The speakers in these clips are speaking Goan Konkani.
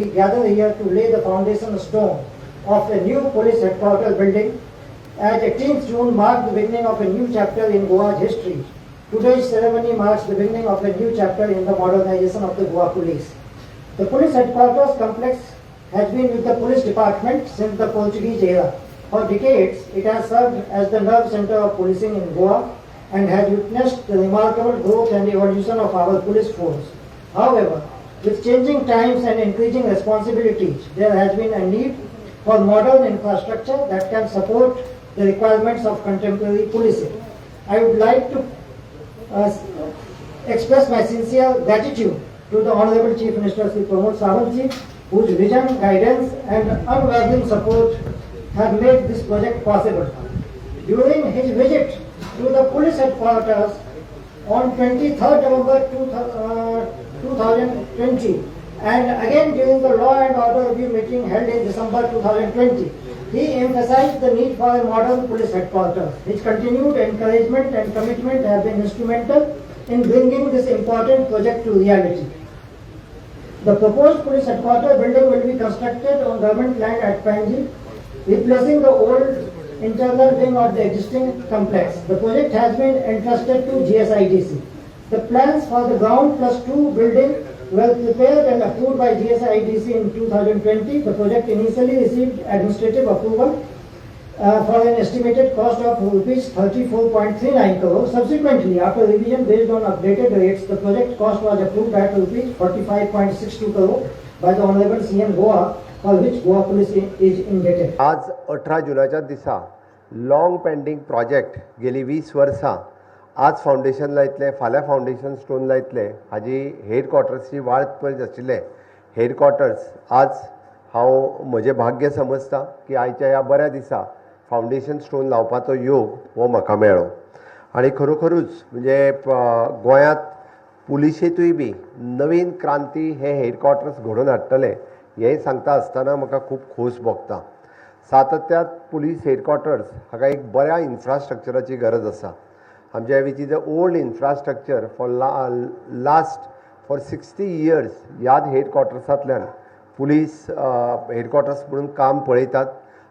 we gather here to lay the foundation stone of a new police headquarters building. As 18th June marked the beginning of a new chapter in Goa's history, today's ceremony marks the beginning of a new chapter in the modernization of the Goa Police. The police headquarters complex has been with the police department since the Portuguese era. For decades, it has served as the nerve center of policing in Goa and has witnessed the remarkable growth and evolution of our police force. However, with changing times and increasing responsibilities, there has been a need for modern infrastructure that can support the requirements of contemporary policing. I would like to express my sincere gratitude to the Honorable Chief Minister Sri Pramod Sawant ji, whose vision, guidance and unwavering support have made this project possible. During his visit to the police headquarters on 23rd November 2020 and again during the Law and Order Review meeting held in December 2020, he emphasized the need for a modern police headquarters. His continued encouragement and commitment have been instrumental in bringing this important project to reality. The proposed police headquarters building will be constructed on government land at Panji, replacing the old internal wing of the existing complex. The project has been entrusted to GSIDC. The plans for the ground plus two building were prepared and approved by GSIDC in 2020. The project initially received administrative approval for an estimated cost of rupees 34.39 crore. Subsequently, after revision based on updated rates, the project cost was approved at rupees 45.62 crore by the Honorable CM Goa, for which Goa Police is indebted. आज 18 जुनाच्या दिसा लाँग पेंडींग प्रोजेक्ट गेली 20 वर्सां आज फावंडेशन लायतले, फाल्यां फावंडेशन स्टोन लायतले, हाजी हेड क्वॉर्टर्सची वाट पळयत आशिल्ले हेड क्वॉर्टर्स आज हांव म्हजें भाग्य समजता की आयच्या ह्या बऱ्या दिसा फावंडेशन स्टोन लावपाचो योग हो म्हाका मेळ्ळो. आनी खरोखरूच म्हणजे गोंयांत पुलिशेंतूय बी नवीन क्रांती हे हेड क्वॉर्टर्स घडोवन हाडटले हें सांगता आसतना म्हाका खूब खोस भोगता. सातत्यात पुलीस हेडक्वॉर्टर्स हाका एक बऱ्या इन्फ्रास्ट्रक्चराची गरज आसा. आमच्या which is a old infrastructure for last for 60 years. ह्याच हेडक्वॉर्टर्सांतल्यान पुलीस हेडक्वॉर्टर्स म्हणून काम पळयतात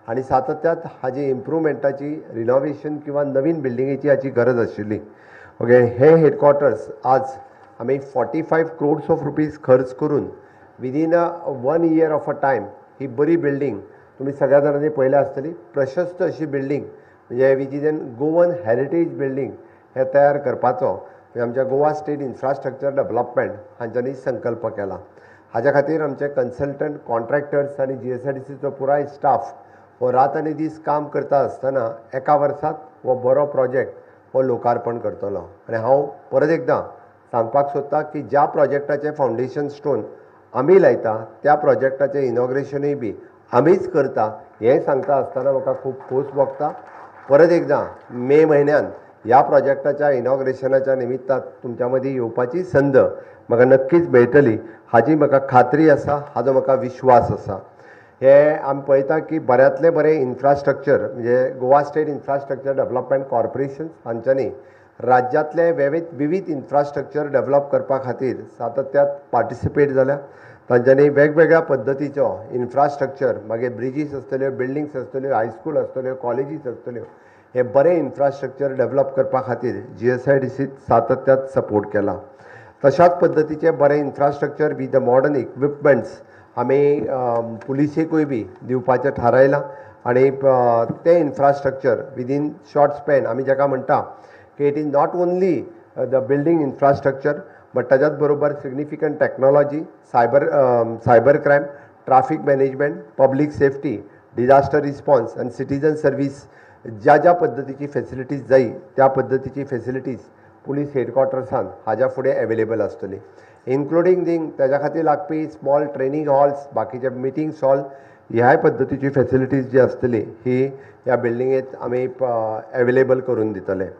आनी सातत्यात हाजी इम्प्रुवमेंटाची, रिनोवेशन किंवा नवीन बिल्डिंगेची हाची गरज आशिल्ली. ओके, हे हेडक्वॉर्टर्स आज आमी 45 crores of rupees खर्च करून within a one year of a time ही बरी बिल्डींग तुमी सगळ्या जाणांनी पळयल्या आसतली. प्रशस्त अशी बिल्डींग म्हणजे which is an Goan heritage building हे तयार करपाचो म्हणजे आमच्या गोवा स्टेट इन्फ्रास्ट्रक्चर डेव्हलपमेंट हांच्यांनी संकल्प केला. हाज्या खातीर आमचे कन्सल्टंट कॉन्ट्रॅक्टर्स आनी जीएसआयडीसीचो पुराय स्टाफ हो रात आनी दीस काम करता आसतना एका वर्सात हो बरो प्रोजेक्ट हो लोकार्पण करतलो. आनी हांव परत एकदां सांगपाक सोदतां की ज्या प्रोजेक्टाचें फावंडेशन स्टोन आमी लायता, त्या प्रोजेक्टाचें इनॉग्रेशनूय बी आमीच करता हें सांगता आसतना म्हाका खूब खोस भोगता. परत एकदां मे म्हयन्यान ह्या प्रोजेक्टाच्या इनॉग्रेशनाच्या निमित्तान तुमच्या मदीं येवपाची संद म्हाका नक्कीच मेळटली हाजी म्हाका खात्री आसा, हाजो म्हाका विश्वास आसा. हे आमी पळयता की बऱ्यांतलें बरें इन्फ्रास्ट्रक्चर म्हणजे Goa state infrastructure development corporation हांच्यांनी राज्यांतले विविध विविध इन्फ्रास्ट्रक्चर डेव्हलप करपा खातीर सातत्यात पार्टिसिपेट जाल्या. तांच्यांनी वेगवेगळ्या पद्दतीचो इन्फ्रास्ट्रक्चर, मागीर ब्रिजीस आसतल्यो, बिल्डिंग्स आसतल्यो, हायस्कूल आसतल्यो, कॉलेजीस आसतल्यो, हे बरें इन्फ्रास्ट्रक्चर डेव्हलप करपा खातीर जीएसआयडीसीत सातत्यात सपोर्ट केला. तशाच पद्दतीचें बरें infrastructure with the modern equipments आमी पुलिसेकूय बी दिवपाचें थारायलां आनी तें इन्फ्रास्ट्रक्चर विदीन शॉर्ट स्पॅन आमी जाका म्हणटा की it is not only the building infrastructure, but ताच्याच बरोबर significant technology, cyber crime, traffic management, public safety, disaster response आनी सिटीजन सर्वीस, ज्या ज्या पद्दतीची फेसिलिटीज जायी त्या पद्दतीची फेसिलिटीज पुलीस हेडक्वॉर्टर्सान हाज्या फुडें एवेलेबल आसतली, इन्क्लुडींग दींग ताज्या खातीर लागपी स्मॉल ट्रेनींग हॉल्स, बाकीचे मिटींग्स हॉल, ह्याय पद्दतीची फेसिलिटीज जी आसतली ही ह्या बिल्डिंगेंत आमी एवेलेबल करून दितले.